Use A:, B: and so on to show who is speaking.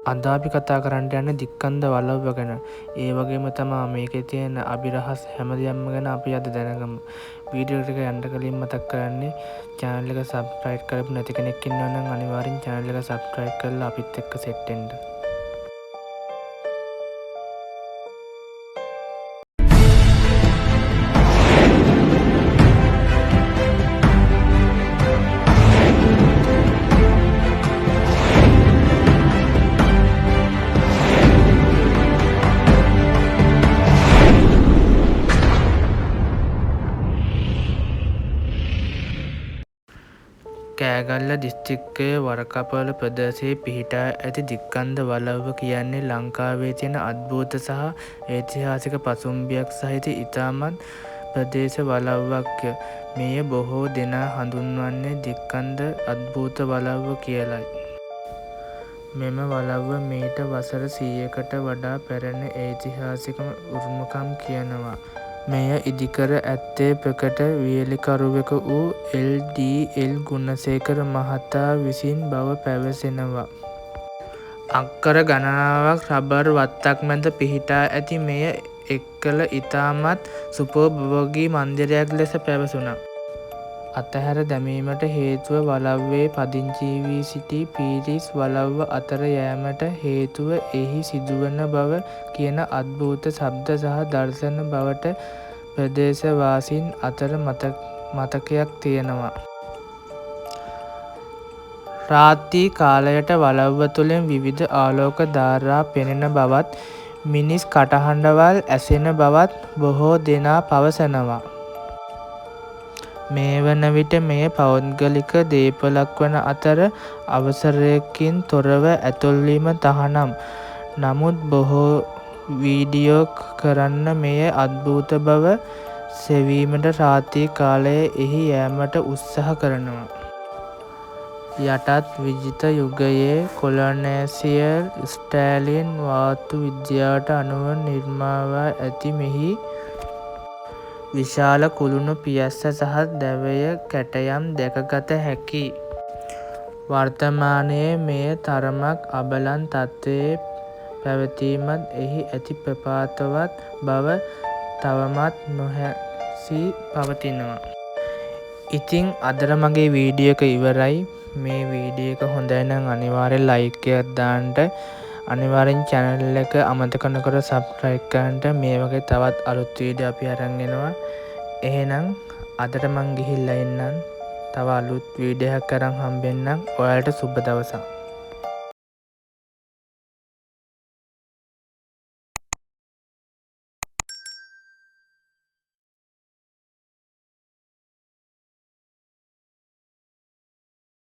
A: අද අපි කතා කරන්න යන්නේ දික්කන්ද වලව්ව ගැන. ඒ වගේම තමා මේකේ තියෙන අභිරහස් හැම දෙයක්ම ගැන අපි අද දැනගමු. වීඩියෝ එකට යන්න කලින් මතක් කරන්නේ චැනල් එක සබ්ස්ක්‍රයිබ් කරපු නැති කෙනෙක් ඉන්නවා නම් අනිවාර්යෙන් චැනල් එක සබ්ස්ක්‍රයිබ් කරලා අපිත් එක්ක සෙට් වෙන්න. කෑගල්ල දිස්ත්‍රික්කයේ වරකපොළ ප්‍රදේශයේ පිහිටා ඇති දික්කන්ද වලව්ව කියන්නේ ලංකාවේ තියෙන අද්භූත සහ ඓතිහාසික පසුම්බියක් සහිත ඉතාමත් ප්‍රදේශ වලව්වක්ය. මෙය බොහෝ දෙනා හඳුන්වන්නේ දික්කන්ද අද්භූත වලව්ව කියලයි. මෙම වලව්ව මීට වසර 100කට වඩා පැරණි ඓතිහාසික උරුමකම් කියනවා. මෙය ඉදිකර ඇත්තේ ප්‍රකට වියළිකරුවෙකු වූ එල්.ඩී.එල්. ගුණසේකර මහතා විසින් බව පැවසෙනවා. අක්කර ගණනාවක් රබර් වත්තක් මැද පිහිටා ඇති මෙය එක්කල ඉතාමත් සුඛෝපභෝගී මන්දිරයක් ලෙස පැවසුණා. අතහැර දැමීමට හේතුව වලව්වේ පදිංචි වී සිටි පිරිස් වලව්ව අතර යෑමට හේතුව එහි සිදුවන බව කියන අද්භූත ශබ්ද සහ දර්ශන බවට ප්‍රදේශවාසීන් අතර මතකයක් තියෙනවා. රාත්‍රී කාලයට වලව්ව තුළින් විවිධ ආලෝක ධාරා පෙනෙන බවත් මිනිස් කටහඬවල් ඇසෙන බවත් බොහෝ දෙනා පවසනවා. මේ වන විට මෙය පෞද්ගලික දේපළක් වන අතර අවසරයකින් තොරව ඇතුල් වීම තහනම්. නමුත් බොහෝ වීඩියෝ කරන්න මෙය අද්භූත බව සෙවීමට රාත්‍රී කාලයේ එහි යෑමට උත්සාහ කරනවා. යටත් විජිත යුගයේ කොලොනේසියල් ස්ටයිලින් වාස්තු විද්‍යාවට අනුව නිර්මාවා ඇති මෙහි විශාල කුළුණු පියස්ස සහ දැවය කැටයම් දැකගත හැකියි. වර්තමානයේ මෙය තරමක් අබලන් තත්ත්වයේ පැවතීමත් එහි ඇති ප්‍රපාතවත් බව තවමත් නොහැසී පවතිනවා. ඉතින් අදට මගේ වීඩියෝ එක ඉවරයි. මේ වීඩියෝ එක හොඳයි නම් අනිවාර්යෙන් ලයික් එකක් දාන්න. අනිවාර්යෙන් චැනල් එක අමතක නොකර සබ්ස්ක්‍රයිබ් කරන්න. මේ වගේ තවත් අලුත් වීඩියෝ අපි අරන් එනවා. එහෙනම් අදට මං ගිහිල්ලා එන්නම්. තව අලුත් වීඩියෝ එකක් අරන් හම්බෙන්නම්. ඔයාලට සුබ දවසක්.